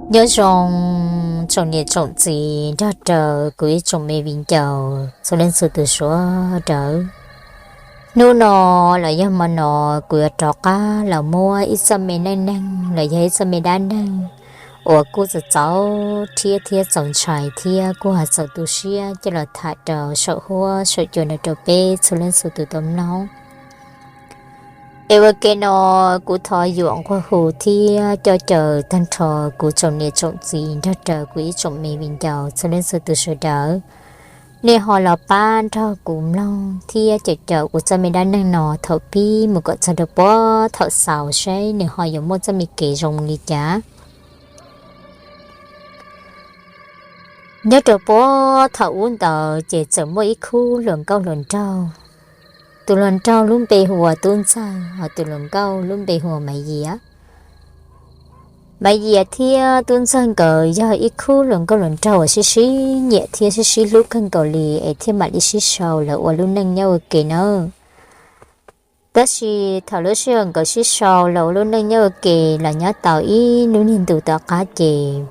Nyob zoo tsoom niam tsoom txiv nrog rau kuv ib tsoom me viv ncaus txhua leej txhua tus sawv daws. Hnub no los yog hmo no kuv yuav rov qab los muab ib txoj me neej neeg los yog ib txoj me dab neeg uas kuj txaus txaus thiab thiab txaus ntshai thiab kuj ho txaus tu siab coj los tham rau saum huab saum cua no rau peb txhua leej txhua tus tau mloog. Es ua ke no kuv thov yuav nqua hu thiab coj caw tag nrho kuv tsoom niam tsoom txiv nrog rau kuv ib tsoom me viv ncaus txhua leej txhua tus sawv daws, nej ho los pab nrog kuv mloog thiab caum caum kuv txoj me dab neeg no thaum pib mus kom txog rau puag thaum xaus seb nws ho yuav muaj txoj me kev zoo li cas. Nyob rau puag thaum ub ntawd ces txawm muaj ib khub hluas nkauj hluas nraug. Tus hluas nraug lub npe hu ua Tub Ntxawg, ho tus hluas nkauj lub npe hu ua Maiv Yias. Maiv Yias thiab Tub Ntxawg nkawd yog ib khub hluas nkauj hluas nraug uas sib sib nyiam thiab sib sib hlub kawg nkaus li es thiaj mam li sib sau los ua lub neej nyob ua ke nawb. Tab sis thaum lub sij hawm nkawd sib sau los ua lub neej nyob ua ke los nyob tau ib hnub niag ntu tom qab ces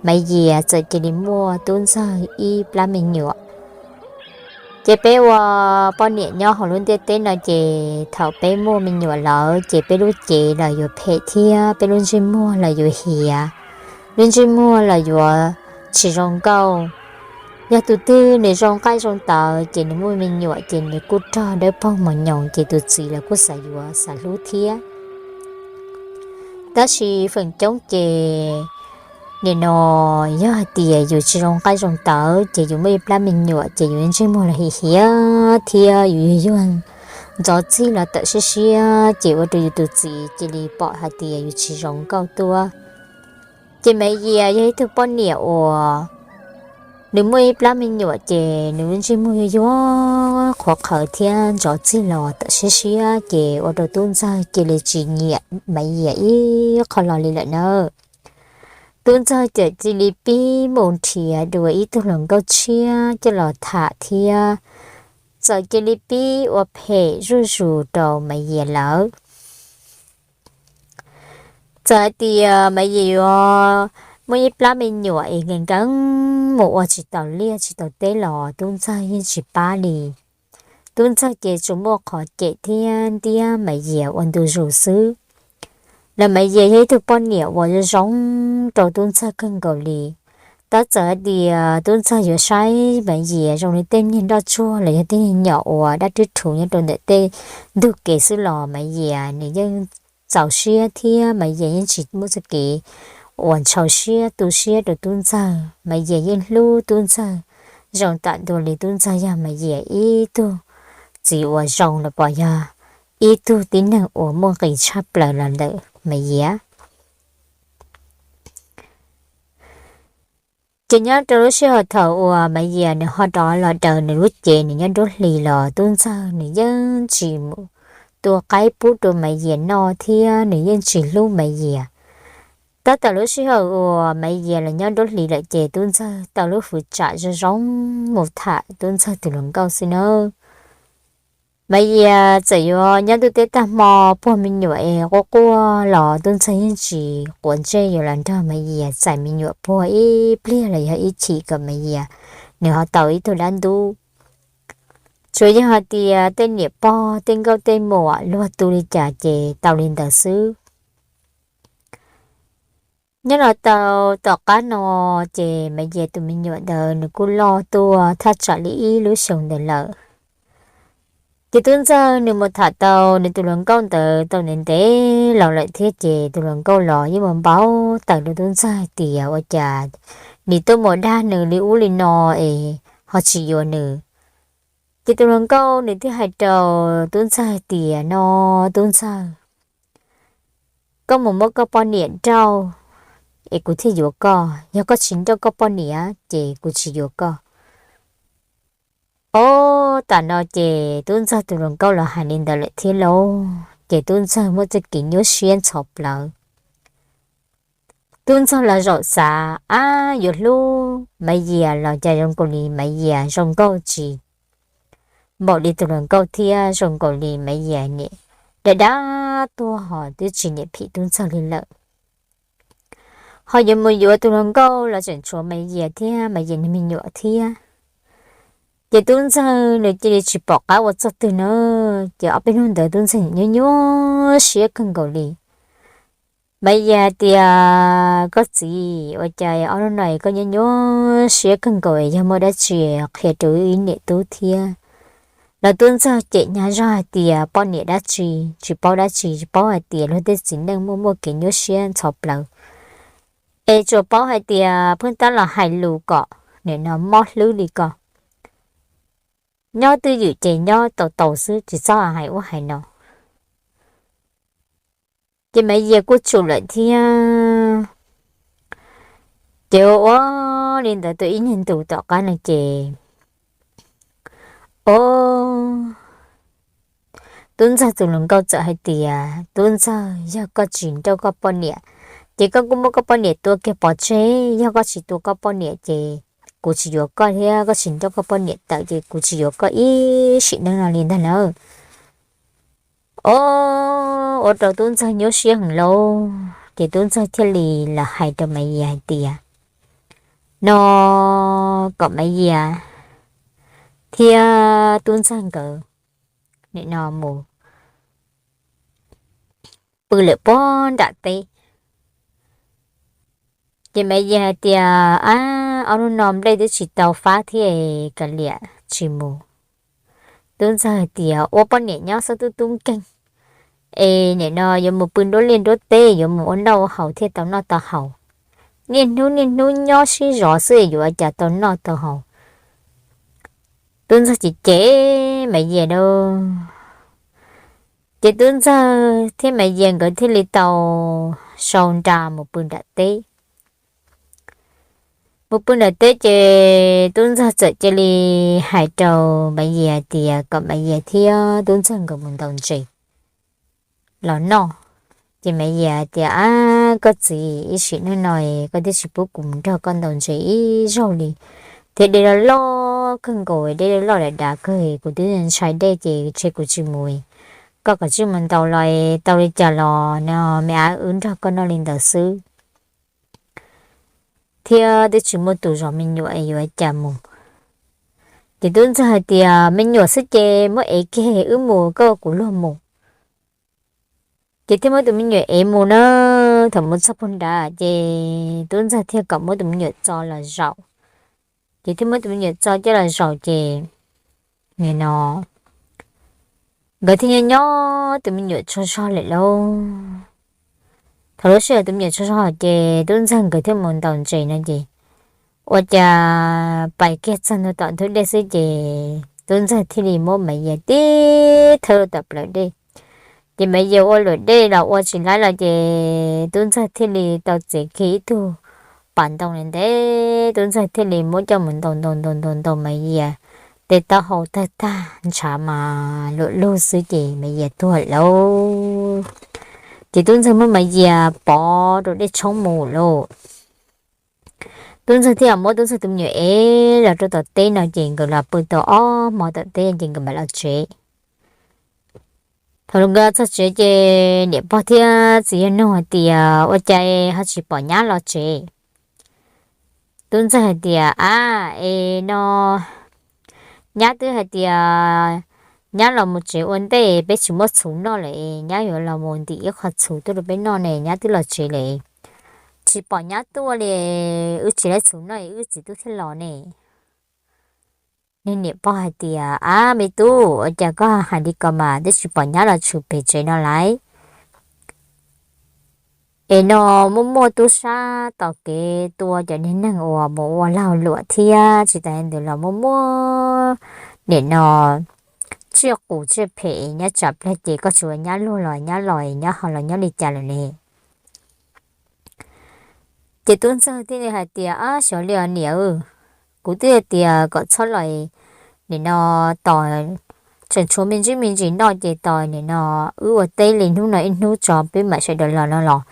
Maiv Yias txawm cia li muaj Tub Ntxawg ib plab me nyuam. Ces peb ua poj niam nyob hauv lub ntiaj teb no ces thaum peb muaj me nyuam lawm ces peb lub cev los yuav phem thiab peb lub ntsej muag los yuav hiav, lub ntsej muag los yuav tsis zoo nkauj. Yog tus twg nws zoo nqaij zoo tawv ces nws muaj me nyuam ces nws kuj rog dawb paug mos nyoos ces tus txiv los kuj xav yuav xav hlub thiab. Tab sis feem coob ces nim no yog hais tias yus tsis zoo nqaij zoo tawv ces yus muaj ib plab me nyuam ces yus ntsej muag los hiav hiav thiab yus yuag yuag ntxov txig los tawm siab siab ces ua rau yus tus txiv cia li pom hais tias yus tsis zoo nkauj tuaj. Ces Maiv Yias yog ib tug poj niam uas nws muaj ib plab me nyuam ces nws lub ntsej muag yuag yuag qhuav qhawv thiab ntxov txig los tawm siab siab ces ua rau Tub Ntxawg cia li tsis nyiam Maiv Yias ib qho los li lawm nawb. Tub Ntxawg txawm cia li pib mus nrhiav dua ib tug hluas nkauj tshiab coj los tham thiab txawm cia li pib ua phem zuj zus rau Maiv Yias lawm. Txawm hais tias Maiv Yias yuav muaj ib plab me nyuam es nkees nkees mus ua tsis taus liaj tsis taus teb los Tub Ntxawg yeej tsis pab li. Tub Ntxawg ces tsuas muaj qhov cem thiab ntiab Maiv Yias ua ntu zus xwb. Los Maiv Yias yog ib tug poj niam uas zoo zoo rau Tub Ntxawg kawg nkaus li. Tab txawm hais tias Tub Ntxawg yuav saib Maiv Yias zoo li tej niag nroj tsuag los yog tej niag nyom uas dab rwb rhuv nyob rau ntawm tej ntug kev xwb los Maiv Yias nws yeej txaus siab thiab Maiv Yias yeej tsis muaj txoj kev uas ntshaus siab tu siab rau Tub Ntxawg. Maiv Yias yeej hlub Tub Ntxawg zoo tam ntua li Tub Ntxawg yog Maiv Yias ib tug txiv uas zoo los pom yog ib tug tib neeg uas muaj nqis tshaj plaws los ntawm Maiv Yias. Ces nyob rau lub sij hawm thaum uas Maiv Yias nws ho rov los daws nws lub cev nws nyob nruab hlis los Tub Ntxawg nws yeej tsis mus tua qaib pub rau Maiv Yias noj thiab nws yeej tsis hlub Maiv Yias. Tab tom lub sij hawm uas Maiv Yias los nyob nruab hlis lawm ces Tub Ntxawg tau lub hwv tsam zoo zoo mus tham Tub Ntxawg tus hluas nkauj xwb nawb. Maiv Yias txawm yuav nyob ntuj teb tag hmo puag me nyuam es quaj quaj los Tub Ntxawg yeej tsis quav ntsej yuav los nrog Maiv Yias txais me nyuam puag ib pliag los yog ib chim kom Maiv Yias nws ho tau ib tug dab ntub. Tsuas yog hais tias tej niam pog tej nkauj tej muam luag tu li cas ces tau li ntawd xwb. Nyob los tau tom qab no ces Maiv Yias tus me nyuam ntawd nws kuj loj tuaj thaj tsam li ib lub xyoos ntawd lawm. Ces Tub Ntxawg nws mus tham tau nws tus hluas nkauj ntawd tau ntev ntev los lawm thiab ces tus hluas nkauj los yeej mus npau taws rau Tub Ntxawg hais tias ua cas nws tuaj mus dag nws li ub li no es ho tsis yuav nws. Ces tus hluas nkauj nws thiaj hais rau Tub Ntxawg hais tias no, Tub Ntxawg, koj mus muab koj poj niam nrauj es kuv thiaj yuav koj, yog koj tsis nrauj koj poj niam ces kuv tsis yuav koj. Ob, tam no ces Tub Ntxawg tus hluas nkauj los hais li ntawd lawm thiab lauj, ces Tub Ntxawg muaj txoj kev nyuaj siab ntxhov plawv. Tub Ntxawg los zaum xav, ab, yuav hlub Maiv Yias los cas zoo nkaus li Maiv Yias zoo nkauj tsis npaum li tus hluas nkauj thiab zoo nkaus li Maiv Yias niam dab dab tuag ho twb tsis niam phim Tub Ntxawg li lawm. ho yuav mus yuav tus hluas nkauj los tseem tshuav Maiv Yias thiab Maiv Yias niag me nyuam thiab. Ces Tub Ntxawg nws cia li tsis pom qab ua txog twg na. Ces ob peb hnub ntawd Tub Ntxawg nyob nyuaj siab kawg nkaus li. Maiv Yias hais tias, Koj txiv, ua cas ob hnub no koj nyob nyuaj siab kawg nkaus, yog muaj dab tsi qhia rau wb niam tub thiab? Los Tub Ntxawg cem hnyav zog hais tias, Poj niam dab tsi, tsis paub dab tsi, tsis paub hais tias luag tej txiv neej muaj muaj kev nyuaj siab ntxhov plawv. Es tsuas paub hais tias pheej tab los hais lus kom nim no mob hlwb li ko. Nyob twj ywm ces nyob tau tau xwb, tsis txhob hais ub hais no. Ces Maiv Yias kuj tsum lawm thiab. Ces ua ua li ntawd tau ib nyuag ntus tom qab no ces, o, Tub Ntxawg tus hluas nkauj txawm hais tias, Tub Ntxawg, yog koj tsis nrauj koj poj niam, ces koj kuj muab koj poj niam tua kiag pov tseg. Yog koj tsis tua koj poj niam ces kuv tsis yuav koj thiab, koj tsis nrauj koj poj niam tawm ces kuv tsis yuav koj ib sim neej no li ntag nawb. O, ua rau Tub Ntxawg nyuaj siab heev lauj. Ces Tub Ntxawg thiaj li los hais rau Maiv Yias hais tias, no kom Maiv Yias thiab Tub Ntxawg nkawd nim no mus pw lawm pob nram teb. Ces Maiv Yias hais tias, Ab, ob hnub no nplej twb tsis tau fab thiab, kav liam tsis mus. Tub Ntxawg hais tias, Ua poj niam nyob xwb tub tub nkeeg, es nim no yuav mus pw nruab liaj nruab teb, yuav mus ua noj ua haus thiaj tau noj tau haus. Niaj hnub niaj hnub nyob sib zov xwb yuav cas tau noj tau haus. Tub Ntxawg ces cem Maiv Yias lauj. Ces Tub Ntxawg thiab Maiv Yias nkawd thiaj li tau sau nra mus pw nram teb. Mus pw nram teb ces Tub Ntxawg txawm cia li hais rau Maiv Yias tias kom Maiv Yias thiab Tub Ntxawg nkawd mus ntaus ntses los noj. Ces Maiv Yias tias, Ab, koj txiv, ib sim neej no koj twb tsis pub kuv mus nrog koj ntaus ntses ib zaug li, thiab dej loj loj kawg nkaus, dej loj loj dav dav kawg, kuv twb ntshai dej ces tseg kuv tsis mus. Koj kav tsij mus ntaus los tau li cas los no me ab wb nrog koj noj li ntawd xwb. Thiab twb tsis muaj tus zov me nyuam es yuav cas mus. Ces Tub Ntxawg hais tias, Me nyuam xwb ces muab ev kiag wb mus, koj ua kuv luag mus. Ces thiaj muab tus me nyuam ev mus na. Thaum mus txog puag nrad ces Tub Ntxawg thiaj kom muab tus me nyuam txo los zaum. Ces thiaj muab tus me nyuam txo coj los zaum ces nim no nkawd thiaj nyob nyob tus me nyuam tsaug zog lawm lauj. Thaum lub sij hawm tus me nyuam tsaug zog ces Tub Ntxawg nkawd thiaj mus ntaus ntses no ces ua cas pais kiag txog ntua tom ntug dej xwb ces Tub Ntxawg thiaj li muab Maiv Yias tib thawb rau tom plawv dej. Ces Maiv Yias ua luam dej los ua tsis laib los ces Tub Ntxawg thiaj li tau txiav kiag ib tug pas ntoo ntev, Tub Ntxawg thiaj li muab coj mus ntaus ntaus ntaus ntaus ntaus Maiv Yias tes taub hau tawg tag ntshav mas luam lug xwb ces Maiv Yias tuag lauj. Ces Tub Ntxawg muab Maiv Yias pov rau dej tshoob mus lauj. Tub Ntxawg thiaj muab Tub Ntxawg tus me nyuam ev los rau tom teb no ces nkawd los pw tau ob hmo tom teb ces nkawd mam los tsev. Thaum nkawd txog tsev ces niam pog thiab txiv yawg nug hais tias, Ua cas ho tsis pom nyab los tsev? Tub Ntxawg hais tias, Ab, es no nyab twb hais tias nyab los mus tsev ua ntej, peb tsis muaj txhuv noj lawm, nyab yuav los mus ntim ib qho txhuv tuaj rau peb noj ne, nyab twb los tsev lawm. Tsis pom nyab tuaj li, wb tsis laib txhuv noj es wb txiv tub thiaj los ne. Niag niam pog hais tias, Ab me tub, ua cas koj hais li ko mas, twb tsis pom nyab los tshwm pem tsev no lawm. Es no muaj muaj tub sab tos kev tua cov niag neeg uas mus ua lag luam thiab tsis tas li ntawd los muaj muaj nim no tsiaj qus tsiaj phem, nyab tsam plag ces koj tsis ua nyab luag los nyab los nyab ho los nyob li cas lawm ne? Ces Tub Ntxawg thiaj li hais tias, Ab, xyov li os niam, kuv twb hais tias kom txhob los, nim no tos, tseem tshuav me ntsis me ntsis noj ces tos nim no wb ua teb li hnub no ib hnub tso peb mam sawv daws los no los.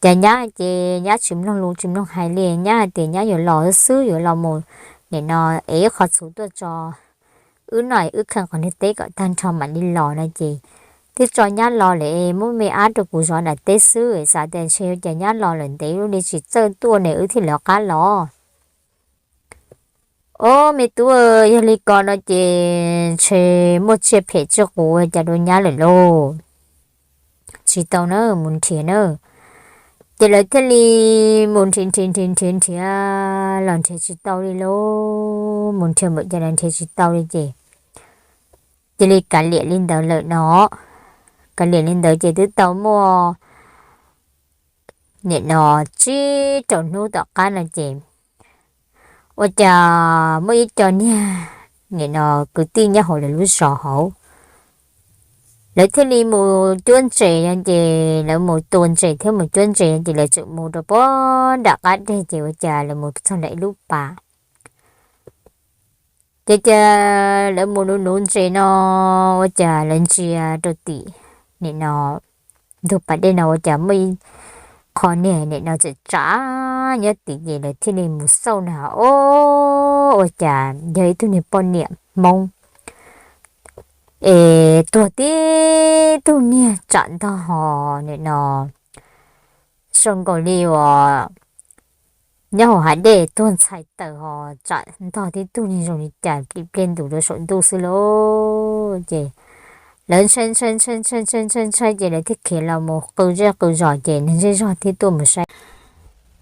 Cas nyab ces nyab tsis mloog lus tsis mloog hais li, nyab hais tias nyab yuav los xwb, yuav los mus nim no ev ib qho txhuv tuaj tso wb noj, wb kheej qhov niag teb kom tag nrho mam li los no ces twb tso nyab los lawm, muab me ab rau kuv zov nram teb xwb, xav tias ntshe cas nyab los lawm ntev lub li tsis txawj tuaj ne wb thiaj lawv qab los. Ob me tub, yog li ko no ces ntshe muaj tsiaj phem tsiaj quv cas rau nyab lawm lauj. Tsis tau na, mus nrhiav na. Ces lawv thiaj li mus nrhiav nrhiav nrhiav nrhiav nrhiav los nrhiav tsis tau li lauj, mus nrhiav npaum cas los nrhiav tsis tau li ces cia li kav liam li ntawd lawm no. Kav liam li ntawd ces twb tau muaj nim no tsib rau hnub tom qab no ces ua cas muaj ib co niag nim no kwv tij nyob hauv lawv lub zos hauv, lawv thiaj li mus cuab ntses no ces lawv mus tua ntses thiab mus cuab ntses no ces lawv tseem mus rau puag nram qab deg ces ua cas lawv mus txog ntawm ib lub pas. Ces cas lawv mus nuv nuv ntses no ua cas lawv ntsia rau tim nim no ntug pas dej no ua cas muaj ib qho niag nim no txawm tsav nyob tim ces lawv thiaj li mus xauj na, ob, ua cas yog ib tug niag poj niam Hmoob es tuag tib tug niag tsam ntog hos nim no zoo nkaus li uas nyob hauv hav dej tuag ntxhais tawm hos tsam ntog tib tug niag zoo li cas plim pliaj ntus rau saum ntuj xwb lauj. Ces lawv ntshai ntshai ntshai ntshai ntshai ntshai ntshai ces lawv thiaj khiav los mus qw zej qw zos ces neeg zej zog thiaj tuaj mus saib.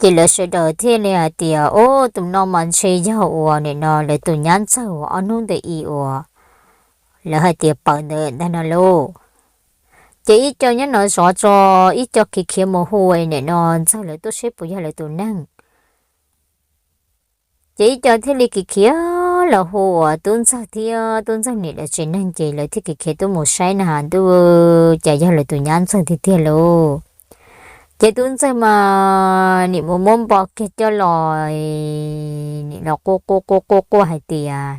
Ces lawv sawv daws thiaj li hais tias, Ub, tus no mas ntshe yog uas nim no lawv tus nyab ntxawg uas ob hnub ntawd ib uas lawv hais tias pawv ntawd ntag no lauj. Ces ib co nyob no zov tso, ib co khiav khiav mus hu nim no ntxawg lawv tuaj seb puas yog lawv tus neeg. Ces ib co thiaj li khiav khiav los hu uas tub ntxawg thiab tub ntxawg niam lawv tsev neeg ces lawv thiaj khiav khiav tuaj mus saib na has ntuj, cas yog lawv tus nyab ntxawg tiag tiag lauj. Ces tub ntxawg mas nim mus muab npo kiag coj los, nim los quaj quaj quaj quaj quaj hais tias,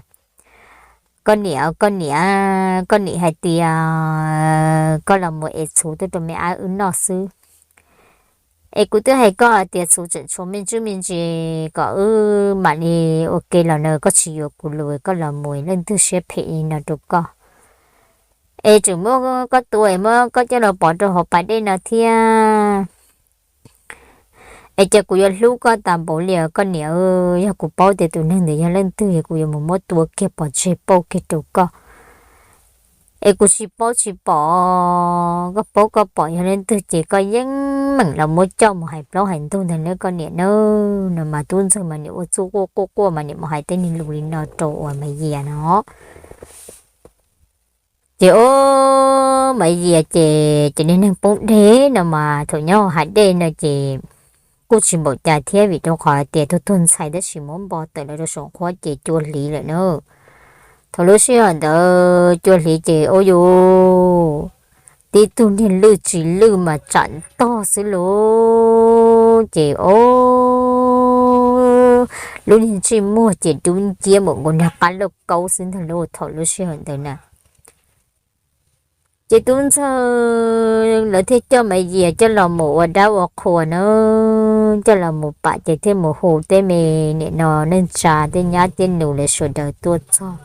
Koj niam, koj niam, koj niam hais tias koj los mus es txhuv tuaj rau me ab wb noj xwb. Es kuv twb hais koj hais tias txhuv tseem tshuav me ntsis me ntsis kom wb mam li ua ke los no koj tsis yuav kuv lus, koj los mus leej twg siab phem li no rau koj. Es tseem muab koj tua es muab koj coj los pov rau hauv pas dej no thiab. Es ces kuv yuav hlub koj tas npaum li os koj niam. Yog kuv paub tias tus neeg ntawd yog leej twg es kuv yuav mus muab tua kiag pov tseg pauj kiag rau koj. Es kuv tsis paub tsis pom, koj paub koj pom yog leej twg ces koj yeej meem los muab coj mus hais plaub hais ntug ntag nawb koj niam nawb. No mas tub ntxawg mas nim ua txuj quaj quaj quaj mas nim mus hais tej niag lus li no rau uas Maiv Yias no. Ces ob, Maiv Yias ces ces niag neeg poob deg no mas thaum nyob hav dej no ces kuj tsis npaum cas thiab vim rau qhov tias tuag tuag ntxhais tab sis muab npo tawm los rau saum qhuab ces cua hliv lawm na. Thaum lub sij hawm ntawd cua hliv ces ua yus tib tug niag lwj tsis lwj mas tsam ntog xwb lauj. Ces ob, lub niag ntsej muag ces dub nciab npaum nkaus niag qab lauj kaub xwb ntag lauj thaum lub sij hawm ntawd na. Ces tub ntxawg lawv thiaj coj Maiv Yias coj los mus ua dab ua qhua na, coj los mus pam ces thiaj mus hu tej me nim no neej tsa tej nyab tej nus lawv sawv daws tuaj txog.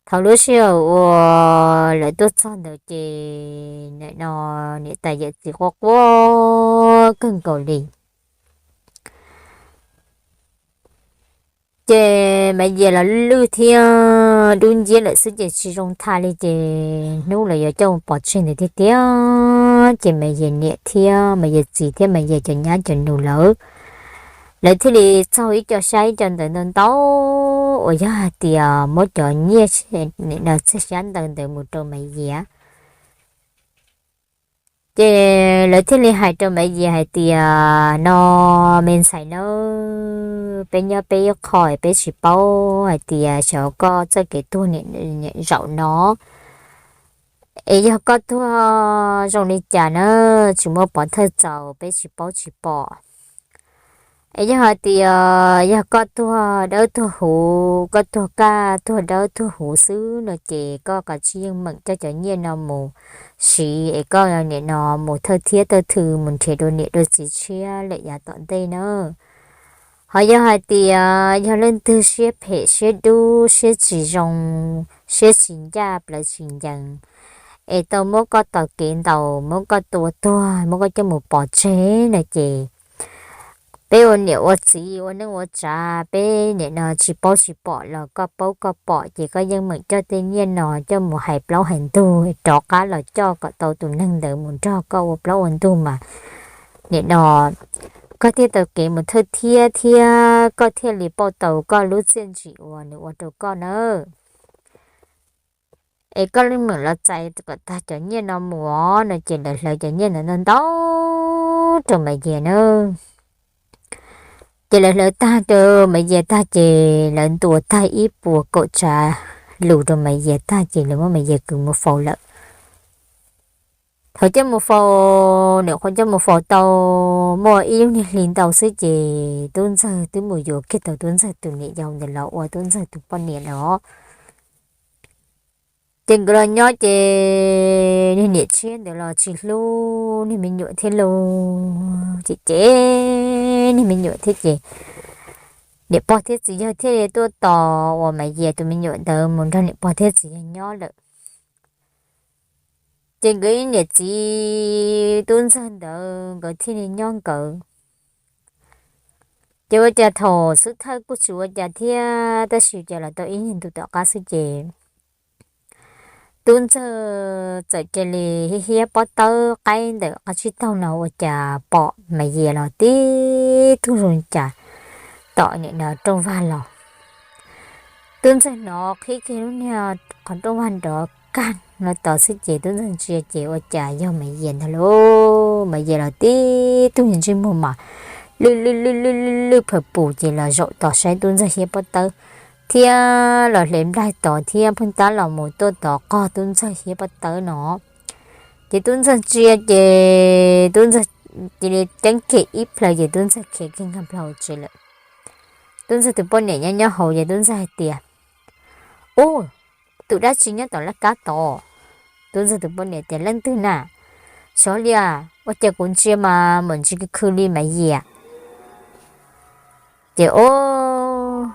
Thaum lub sij hawm uas lawv tuaj txog ntawd ces nim no niam tais yawm txiv quaj quaj kawg nkaus li. Ces Maiv Yias los lwj thiab dub nciab lawm xwb ces tsis zoo tham li ces hnub lawv yuav coj mus pov tseg ntawd tiag tiag ces Maiv Yias niam thiab Maiv Yias txiv thiab Maiv Yias cov nyab cov nus lawv, lawv thiaj li txaug ib co xyab ib co ntawv ntau ntau uas yog hais tias muab cov nyiaj nim no txhiaj xyab ntawv ntawd mus rau Maiv Yias. Ces lawv thiaj li hais rau Maiv Yias hais tias, No me ntxhais nawb, peb nyob peb ib qho peb tsis paub hais tias xyov koj txoj kev tuag nim zaum no es yog koj tuag zoo li cas na, tsis muaj pov thawj txaus peb tsis paub tsis pom. Es yog hais tias yog koj tuag dawb tuag huv, koj tuag kaj tuag dawb tuag huv xwb no ces koj kav tsij yeej meem coj cov nyiaj no mus siv es koj nim no mus thawj thiab thawj thw mus nrhiav dua niam dua txiv tshiab lawm yav tom ntej na. Ho yog hais tias yog leej twg siab phem siab dub siab tsis zoo, siab tsis ncaj plawv tsis ncees, es tau muab koj tom kev ntaus, muab koj tua tuag, muab koj coj mus pov tseg no ces peb ua niam ua txiv ua neej ua tsav peb nim no tsis paub tsis pom los koj paub koj pom ces koj yeej meem coj tej nyiaj no coj mus hais plaub hais ntug rov qab los coj kom tau tus neeg ntawd mus nrog koj ua plaub ua ntug mas nim no koj thiaj tau kev mus thawj thiab thiab koj thiaj li pauj tau koj lub txiaj ntsim uas nws ua rau koj nawb. Es koj yeej meem los txais kom tag cov nyiaj no mus os no ces lawv hlawv cov nyiaj ntawd ntau ntau rau Maiv Yias nawb. Ces lawv hlawv tag rau Maiv Yias tag ces lawv ntuas tag ib puas kaum tsav lus rau Maiv Yias tag ces lawv muab Maiv Yias kwv mus faus lawm. Thaum coj mus faus, nim qhuav coj mus faus tau muaj ib lub niag hli ntau xwb ces Tub Ntxawg twb mus yuav kiag tau Tub Ntxawg tus niam yau ntawd los ua Tub Ntxawg tus poj niam lawm os. Ces nkawd los nyob ces niag niam tshiab ntawd los tsis hlub niag me nyuam thiab lauj, ces ces niag me nyuam thiab ces niam pog thiab txiv yawg thiaj li tuaj tos uas Maiv Yias tus me nyuam ntawd mus nrog niam pog thiab txiv yawg nyob lawm. Ces nkawd niam txiv Tub Ntxawg ntawd nkawd thiaj li nyob nkawd. Ces ua cas thaum xub thawj kuj tsis ua cas thiab, tab sis cas los tau ib nyuag ntu tom qab xwb ces Tub Ntxawg txawm cia li hiab hiab pob tawb qaib ntawm qab tsib taug no ua cas pom Maiv Yias los tib tug zoo cas tom nim no rooj vag los. Tub Ntxawg hnov qhib kiag lub niag qhov rooj vag nrov kag no tos xwb ces Tub Ntxawg ntsia ces ua cas yog Maiv Yias ntag lauj. Maiv Yias los tib tug ntsej muag mas lwj lwj lwj lwj lwj phawm pus ces los zaum tos saib Tub Ntxawg hiab pob tawb thiab los hle nplaig tod thiab pheej tab los mus tuaj tos qog Tub Ntxawg hiab pob tawb no. Ces Tub Ntxawg ntsia ces Tub Ntxawg cia li ceeb kiag ib plhaw ces Tub Ntxawg khiav kiag nkag plaws hauv tsev lawm. Tub Ntxawg tus poj niam nyob nyob hauv ces Tub Ntxawg hais tias, Ub, tus dab tsi nyob tom laj kab tod? Tub Ntxawg tus poj niam tias, Leej twg na? Xyov li as, ua cas kuv ntsia mas mam ntsis khwv li Maiv Yias. Ces ub,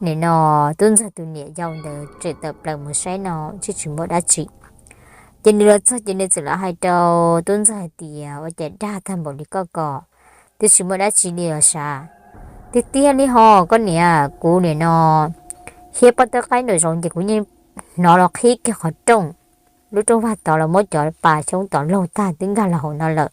nim no Tub Ntxawg tus niam yau ntawd tseem tawm plaws mus saib no tsis tsis muaj dab tsi. Ces nws los txog ces nws txawm los hais rau Tub Ntxawg hais tias, Ua cas dag tag npaum li koj ko, twb tsis muaj dab tsi li los sav? Tiag tiag li hos koj niam, kuv nim no hiab pob tawb qaib nraum zoov ces kuv yeej hnov los qhib kiag qhov rooj, lub rooj vag tod los muab cov pas xyoob tod laug tag twb nkag los hauv no lawm.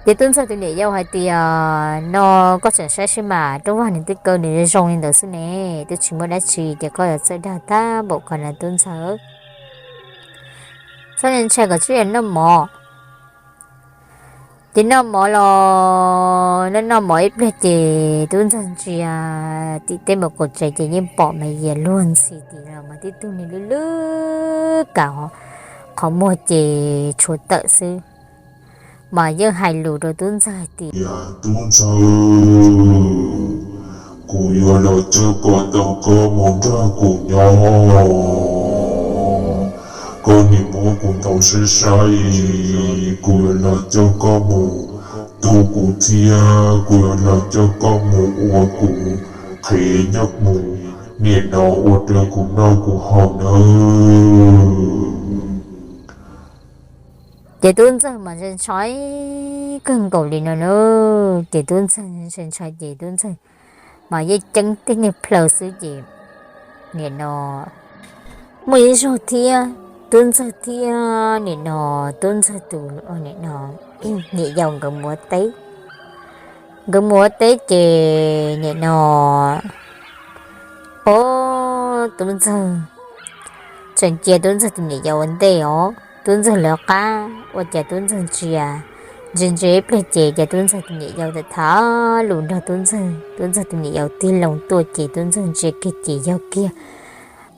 Ces Tub Ntxawg tus niam yau hais tias, No koj tseem saib seb mas, rooj vag nws twb kaw nws zoo li ntawd xwb ne, twb tsis muaj dab tsi ces koj yuav txawj dag tag npaum ko na Tub Ntxawg. Txhob ntshai kom tsib yam noj mov. Ces noj mov los noj noj mov ib pliag ces Tub Ntxawg ntsia tim tej mus kaum tsev ces yeej pom Maiv Yias luag ntxhi tim los mas tib tug niag lwj lwj kam, qhov muag ces tshuav tawm xwb. Mas yeej hais lus rau Tub Ntxawg hais tias, Tub Ntxawg, kuv yuav los coj koj tau koj mus nrog kuv nyob. Koj nim muab kuv ntaus saib saib, kuv yuav los coj koj mus tu kuv thiab kuv yuav los coj koj mus ua kuv qhev nyob mus, nim no ua rau kuv noj kuv haus nawb. Ces Tub Ntxawg mas ntshai ntshai kawg nkaus li no na. Ces Tub Ntxawg ntshai ntshai ces Tub Ntxawg mas yeej ceeb tej niag plhaw xwb ces nim no muaj ib zaug thiab Tub Ntxawg thiab nim no Tub Ntxawg tus nim no niam yau nkawd mus ua teb. Nkawd mus ua teb ces nim no ob Tub Ntxawg tseem cia Tub Ntxawg tus niam yau ua ntej os. Tub Ntxawg lawv qab ua cas Tub Ntxawg ntsia, ntsia ntsia ib pliag ces cas Tub Ntxawg tus niam yau tawm tham lus nrog Tub Ntxawg, Tub Ntxawg tus niam yau tig loo tuaj ces Tub Ntxawg ntsia kiag ces yog kiag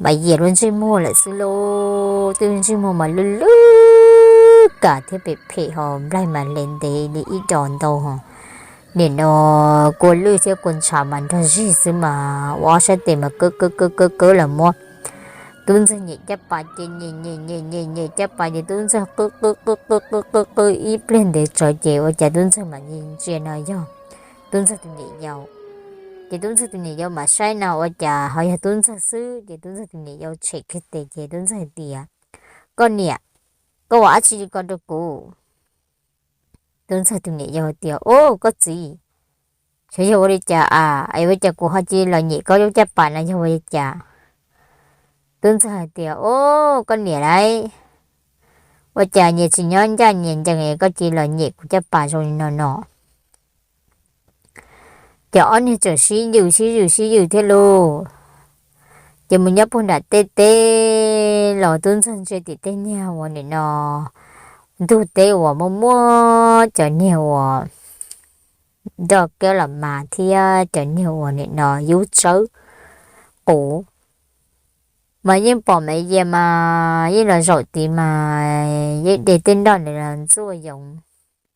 Maiv Yias lub ntsej muag lawm xwb lauj. Twb ntsej muag mas lwj lwj kam thiab phem phem ho nplaig mas hle ntev li ib dos ntau ho. Nim no kua lwj thiab kua ntshav mas nrog zig xwb mas ua ob sab tes mas kawb kawb kawb kawb kawb los muab Tub Ntxawg nyem caj pas ces nyem nyem nyem nyem nyem caj pas ces Tub Ntxawg qw qw qw qw qw qw qw ib pliag ntev tsawv ces ua cas Tub Ntxawg mam ntsia no yog Tub Ntxawg tus niam yau. Ces tub ntxawg tus niam yau mam saib no ua cas ho yog tub ntxawg xwb, ces tub ntxawg tus niam yau tshem kiag tes ces tub ntxawg hais tias, Koj niam, koj ua dab tsi li ko rau kuv? Tub ntxawg tus niam yau hais tias, Ub, koj txiv, xyov yog ua li cas a, es ua cas kuv ho cia li los nyem koj lub caj pas no yog ua li cas? Tub ntxawg hais tias, Ub, koj niam lauj, ua cas nyias tsis nyob ncaj nyias ncees es koj cia li los nyem kuv caj pas zoo li no no? Ces ob niag txawm sib yws sib yws sib yws thiab lauj. Ces mus nyob puag nram tej teb los tub ntxawg ntsia tim tej niag uas nim no ntug teb uas muaj muaj cov niag uas nroj kiab los mas thiab cov niag uas nim no yub tsawb quv, mas yeej pom Maiv Yias mas yeej los zaum tid mas yeej de tej nroj ntawd los ntxuaj yoov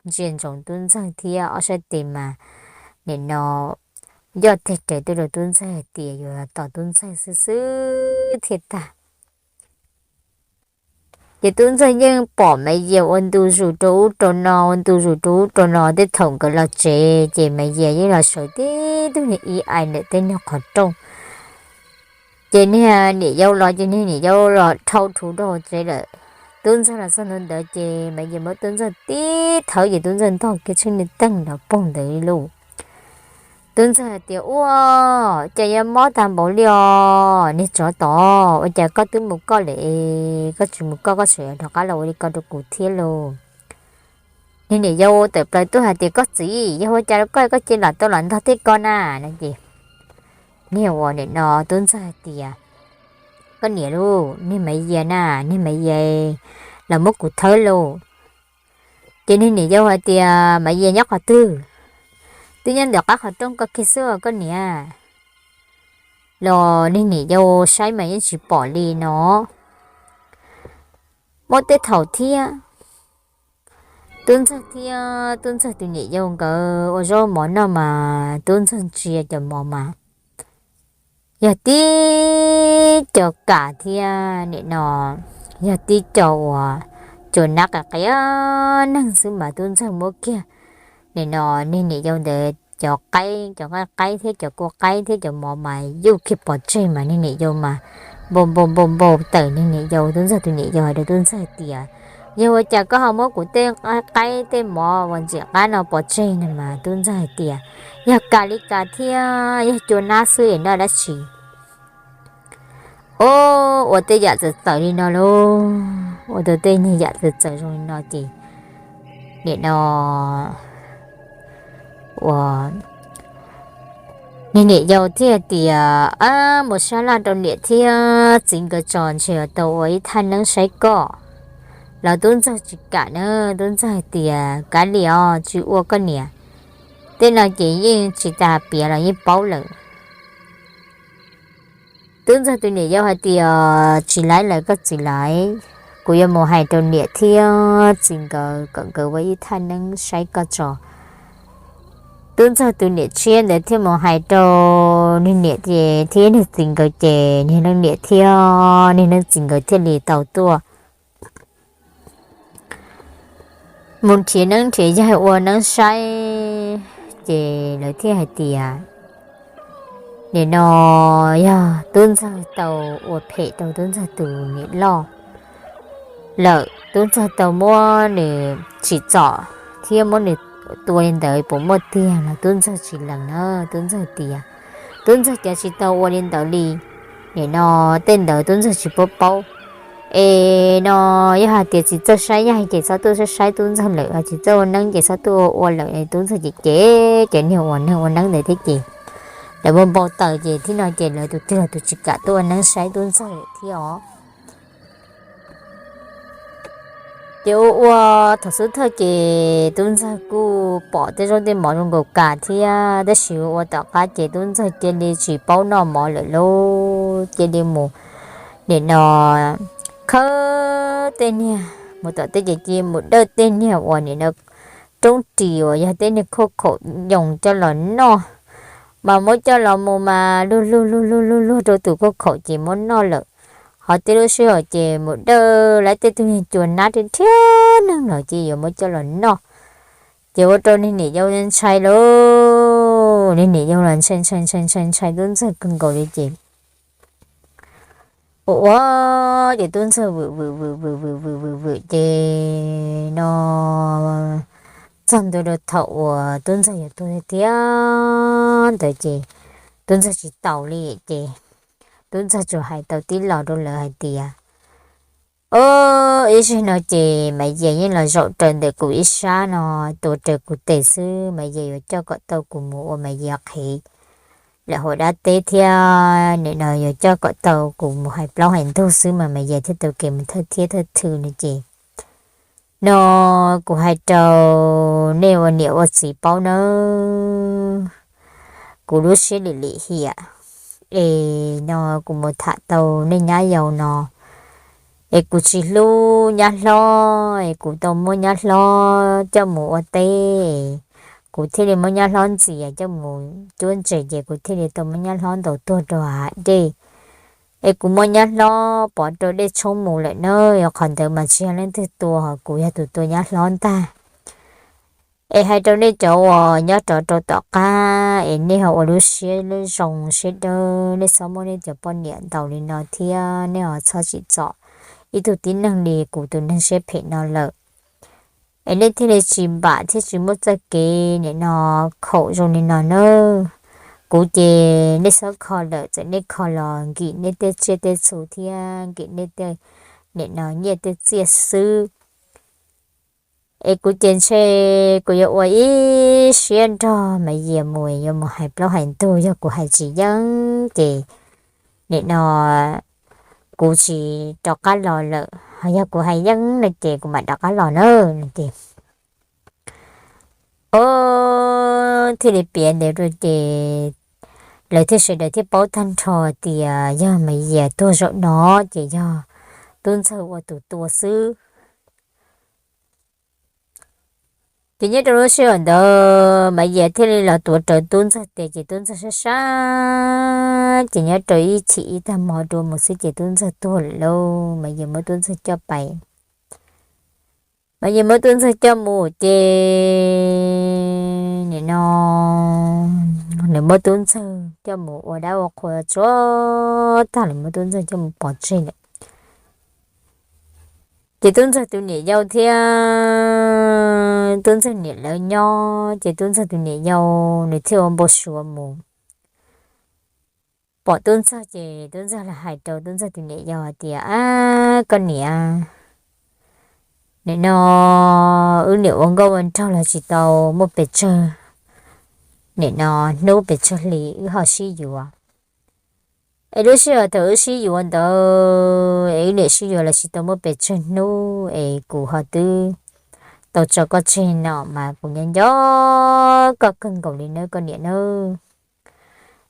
ntsia ntsoov tub ntxawg thiab ob sab tes mas nim no yoj teg raws tuaj rau tub ntxawg hais tias yuav los tom tub ntxawg xwb xwb thiaj tag. Ces tub ntxawg yeej pom Maiv Yias ua ntu zus rau ub rau no ua ntu zus rau ub rau no, tej thaum nkawd los tsev ces Maiv Yias yeej los sawv tib tug niag ib ai ntawm tej niag qhov rooj. Ces niag niam yau los ces niag niam yau los dhau rhuv rau hauv tsev lawm. Tub ntxawg los txog ntua ntawd ces Maiv Yias muab tub ntxawg tib thawb ces tub ntxawg ntog kiag tsheej niag teeg nrov poog ntawd li lauj. Tub ntxawg hais tias, Ua cas yuav mob tag npaum li os niag tsov tom, ua cas koj twb mus koj lawm es koj tsis mus koj, koj tseem rov qab los ua li ko rau kuv thiab lauj? Niag niam yau tawm plaws tuaj hais tias, Koj txiv, yog ua cas rau koj, koj cia li los tau los ntog tej ko na no ces niag uas nim no tub ntxawg hais tias, Koj niam lauj, niag Maiv Yias na, niag Maiv Yias los muab kuv thawb lauj. Ces niag niam yau hais tias, Maiv Yias nyob qhov twg? Twb nyob ntawm qab qhov rooj ko kiag xwb os koj niam. Los niag niam yau saib mas yeej tsis pom li no. Muaj tej thaum thiab tub ntxawg thiab tub ntxawg tus niam yau nkawd ua zaub mov noj mas tub ntxawg ntsia cov mov mas yog tib co kam thiab nim no yog tib co uas cua nab qias qias neeg xwb mas tub ntxawg muab kiag nim no niag niam yau ntawd cov qaib, cov nqaij qaib thiab cov kua qaib thiab cov mov mas yuj kiag pov tseg mas niag niam yau mas npau npau npau npau tawm niag niam yau, tub ntxawg tus niam yau hais rau tub ntxawg tias, Yog ua cas koj ho muab kuv tej nqaij qaib tej mov uas ntxim qab no pov tseg no? Mas tub ntxawg hais tias, Yog kam li cas thiab, yog cua nab xwb es noj dab tsi? Ob, ua tej yam txawv txawv li no lauj, ua tau tej niag yam txawv txawv zoo li no ces nim no ua niag niam yau thiaj tias, Ab, mus sab laj rau niam thiab txiv nkawd tso, ntshe tau ua ib thaj neeb saib koj. Los tub ntxawg tsis kam na, tub ntxawg hais tias, Kav liam os, tsis ua koj niam, tej no ces yeej tsis tas piav los yeej paub lawm. Tub ntxawg tus niam yau hais tias, Tsis laiv lawm koj txiv laiv, kuv yuav mus hais rau niam thiab txiv nkawd kom nkawd ua ib thaj neeb saib koj tso. Tub ntxawg tus niam tshiab ntawd thiaj mus hais rau niag niam ces thiab niag txiv nkawd ces niag leej niam thiab niag leej txiv nkawd thiaj li tau tuaj mus nrhiav neeb nrhiav yaig ua neeb saib. Ces lawv thiaj hais tias, Nim no yog tub ntxawg tau ua phem rau tub ntxawg tus niam loj lawm, tub ntxawg tau muab nws tsim txom thiab muab nws tua li ntawd puas muaj tiag? Los tub ntxawg tsis lees na, tub ntxawg tias tub ntxawg cov tsis tau ua li ntawd li. Nim no tej ntawd tub ntxawg tsis paub paub. Es no yog hais tias tsis txawj saib yaig ces txhob tuaj saib saib tub ntxawg lawm, tsis txawj ua neeb ces txhob tuaj ua ua lawm. Tub ntxawg ces ces cov niag uas neeg ua neeb ntawd thiab ces lawv npau npau taws ces thiab no ces lawv tus twg los tus tsis kam tuaj ua neeb saib tub ntxawg lawm thiab os. Ces ua ua thaum xub thawj ces tub ntxawg kuj pom tej zaub tej mov zoo nkaus kas thiab, tab sis ua tom qab ces tub ntxawg cia li tsis paub noj mov lawm lauj, cia li mus nim no khawb tej niag, mus tom tej ces cia li mus dawj tej niag uas nim no roob ris uas yog tej niag khauj khaum yoos coj los noj, mas muab coj los mus mas luag luag luag luag luag luag rau tus khauj khaum ces muab noj lawm. Ho tej lub sij hawm ces mus dawj lawv tej tug niag cua nab rhiab rhiab neeg los ces yuav muab coj los noj, ces ua rau niag niam yau ntshai lauj. Tus niam yau los ntshai ntshai ntshai ntshai ntshai tub ntxawg kawg nkaus li ces ua ua ces tub ntxawg vwm vwm vwm vwm vwm vwm vwm vwm ces no txog ntua rau thaum uas tub ntxawg yuav tuag tiag tiag ntawd ces tub ntxawg tsis taus li ces tub ntxawg tsuas hais tau tib los rau lawv hais tias, Ob, ib zaug no ces Maiv Yias yeej los zaum raws ntawm kuv ib sab no, tuav raws kuv tes xwb, Maiv Yias yuav coj kom tau kuv mus ua Maiv Yias qhev lawm hauv dab teb thiab nim no yuav coj kom tau kuv mus hais plaub hais ntug xwb mas Maiv Yias thiaj tau kev mus thawj thiab thawj thw no ces no kuv hais rau nej ua niam ua txiv paub nawb, kuv lub siab lim lim hiam es no kuv mus tham tau nej nyab yau no es kuv tsis hlub nyab hlob es kuv tau muab nyab hlob coj mus ua teb, kuv thiaj li muab nyab hlob ntxias coj mus cuab ntses ces kuv thiaj li tau muab nyab hlob ntaus tuag rau hav dej es kuv muab nyab hlob pov rau dej tshoob mus lawm na. Yog qhov ntawd mas tsis yog leej twg tua, ho kuv yog tus tua nyab hlob ntag. Es hais rau nej cov uas nyob rov rau tom qab es nej ho ua lub siab zoo siab dawb, nej txhob muab nej cov poj niam ntaus li no thiab nej ho txhob tsim txom ib tug tib neeg li kuv tus neeg siab phem no lawm. Es nej thiaj li tsis npam thiab tsis muaj txoj kev nim no khaum zoo li no nawb. Kuv ces nej txhob kho lawm, txawm nej kho los nkim nej tej tsiaj tej txhu thiab nkim nej tej nim no nyiaj tej txiaj xwb. Es kuv ces ntshe kuv yuav ua ib siab nrog Maiv Yias mus yuav mus hais plaub hais ntug, yog kuv hais tsis yeej ces nim no kuv tsis rov qab los lawm, ho yog kuv hais yeej no ces kuv mam rov qab los na no ces o thiaj li piav ntev rau ces lawv thiaj sawv daws thiaj paub tag nrho tias yog Maiv Yias tuag zaum no ces yog tub ntxawg ua tus tua xwb. Ces nyob rau lub sij hawm ntawd Maiv Yias thiaj li los tuav rawv tub ntxawg tes ces tub ntxawg sab sab ces nyob rau ib chim ib tag hmo dua mus xwb ces tub ntxawg tuag lawm lauj. Maiv Yias muab tub ntxawg coj pais Maiv Yias muab tub ntxawg coj mus ces nim no nws muab tub ntxawg coj mus ua dab ua qhua tsuav tag, nws muab tub ntxawg coj mus pov tseg lawm. Ces tub ntxawg tus niam yau thiab tub ntxawg niam lawv nyob ces tub ntxawg tus niam yau nws thiaj ua npau suav mus pom tub ntxawg ces tub ntxawg los hais rau tub ntxawg tus niam yau hais tias, Ab koj niam, nim no wb niam ua nkauj ua nraug los tsis tau muaj pes tsawg, nim no hnub pes tsawg hli wb ho sib yuav. Es lub sij hawm thaum wb sib yuav ntawd es wb niam sib yuav los tsis tau muaj pes tsawg hnub es kuv ho twb tau tso koj tseg no mas kuv nyob nco koj kawg nkaus li nawb koj niam nawb.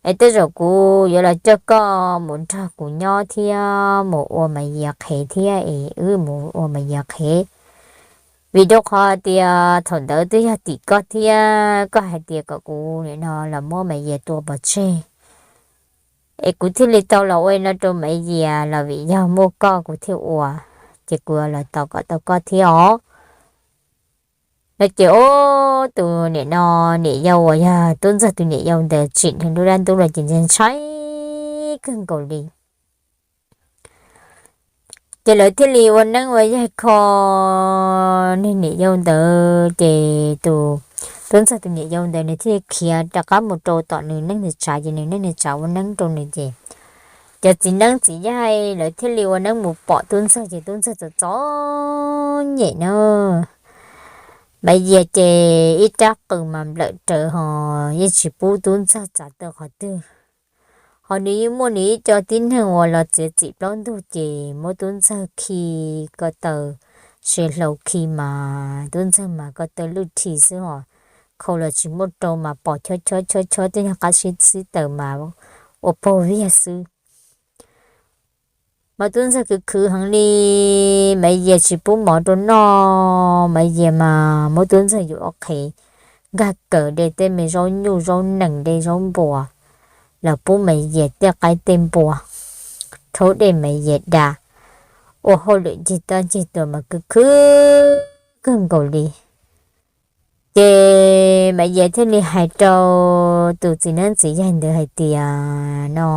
Es tej zaum kuv yuav los coj koj mus nrog kuv nyob thiab mus ua Maiv Yias qhev thiab es wb mus ua Maiv Yias qhev. Vim rau qhov tias thaum ntawd twb yog tim koj thiab koj hais tias kom kuv nim no los muab Maiv Yias tua pov tseg es kuv thiaj li tau los ua no rau Maiv Yias los vim yog muaj koj kuv thiaj ua, ces kuv los tos kom tau koj thiab os. No ces ub tus nim no niam yau uas yog tub ntxawg tus niam yau ntawd tsim nws lub dab ntub los ces ntshai ntshai kawg nkaus li. Ces lawv thiaj li ua neeb ua yaig kho nws niam yau ntawd ces tus tub ntxawg tus niam yau ntawd nws thiaj li khiav rov qab mus rau tom nws neej nws tsav ces nws neej nws tsav ua neeb rau nws ces cov txiv neeb txiv yaig lawv thiaj li ua neeb mus pom tub ntxawg ces tub ntxawg txom txom nyem na. Maiv Yias ces ib rab qws mas nplawm rawv ho yeej tsis pub tub ntxawg txav tau qhov twg. Ho nws yeej muaj nws ib co tib neeg uas los txiav txim plaub ntug ces muab tub ntxawg khi ko taw, se hlau khi mas tub ntxawg mas ko taw lwj rhi xwb ho khau los tsis muaj rau mas pos chob chob chob chob twb yog qab sib txib taws mas ua paug viag xwb. Mas tub ntxawg khwv khwv heev li, Maiv Yias tsis pub mov rau noj, Maiv Yias mas muab tub ntxawg yuam ua qhev, nkag kaws de tej me zaub nyuj zaub nees de zaub npua los pub Maiv Yias tej qaib tej npua, rhaub dej Maiv Yias da, ua hauj lwm ncig tab ncig tuas mas khwv khwv kawg nkaus li. Ces Maiv Yias thiaj li hais rau tus txiv neeb txiv yaig ntawd hais tias no,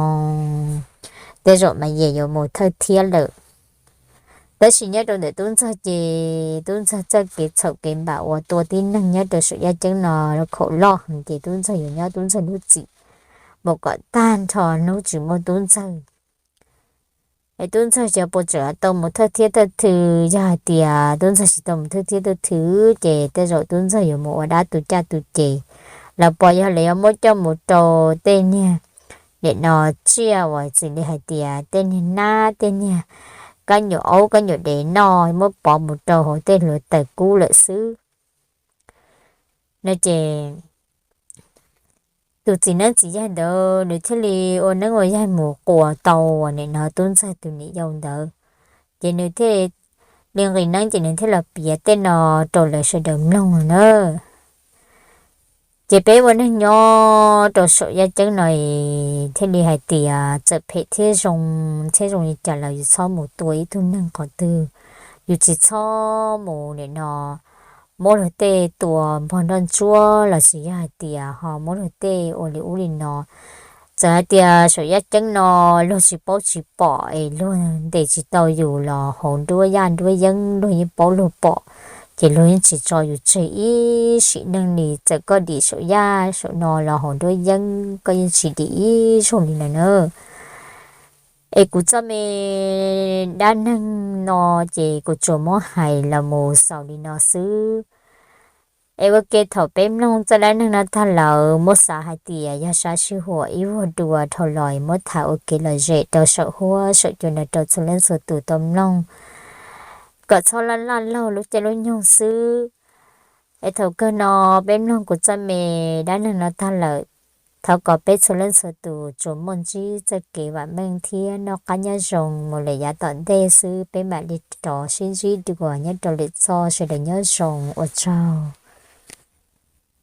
tej zaum Maiv Yias yuav mus thawj thiab lawm. Tab sis nyob rau ntawm tub ntxawg ces tub ntxawg txoj kev txhaum kev npam uas tua tib neeg nyob rau saum yaj ceeb no khaum loj heev ces tub ntxawg yuav nyob tub ntxawg lub txim mus kom tag nrho hnub tsis muaj tub ntxawg. Es tub ntxawg xyov puas tseem tau mus thawj thiab thawj thw, yog hais tias tub ntxawg tsis tau mus thawj thiab thawj thw ces tej zaum tub ntxawg yuav mus ua dab tu caj tu ces los puas yog lawv yuav muab coj mus rau tej niag nim no tsiaj uas txwm li hais tias tej niag nab tej niag kab nyuam aub kab nyuam dev noj muab pov mus rau hauv tej hluav taws kub lawm xwb no ces tus txiv neeb txiv yaig ntawd nws thiaj li ua neeb ua yaig mus quas tau uas nim no tub ntxawg tus niam yau ntawd, ces nws thiaj li nqis neeb ces nws thiaj los piav tej no rau lawv sawv daws mloog no na. Ces peb ua neeg nyob rau saum yaj ceeb no es thiaj li hais tias txawm phem thiab zoo, thiab zoo li cas los yus txhob mus tua ib tug neeg qhov twg, yus tsis txhob mus nim no muab luag tej tua npog nroj ntsuab los sis yog hais tias ho muab luag tej ua li ub li no. Txawm hais tias saum yaj ceeb no luag tsis paub tsis pom es luag ntes tsis tau yus los hauv nruab yaj nruab yeeb luag yeej paub luag pom, ces luag yeej tsis tso yus tseg ib sim neej li. Txawm koj dim saum yaj saum no los hauv nruab yeeb koj yeej tsis dim ib zaug li lawm na. Es kuv txoj me dab neeg no ces kuv tsuas muab hais los mus xaus li no xwb. Es ua ke thaum peb mloog txoj dab neeg no tag lawm muab xav hais tias yog sab sij huam ib vuag dua dhau los muab tham ua kev lom zem rau saum huab saum cua no rau txhua leej txhua tus tau mloog, kom txhob laj laj laug lub caij lub nyoog xwb. Es thaum kawg no peb mloog kuv txoj me dab neeg no tag lawm, thov kom peb txhua leej txhua tus tsuas muaj ntsib txoj kev vam meej thiab noj qab nyob zoo mus lawm yav tom ntej xwb, peb mam li rov sib ntsib dua nyob rau lwm txoj, sawv daws nyob zoo, ua tsaug.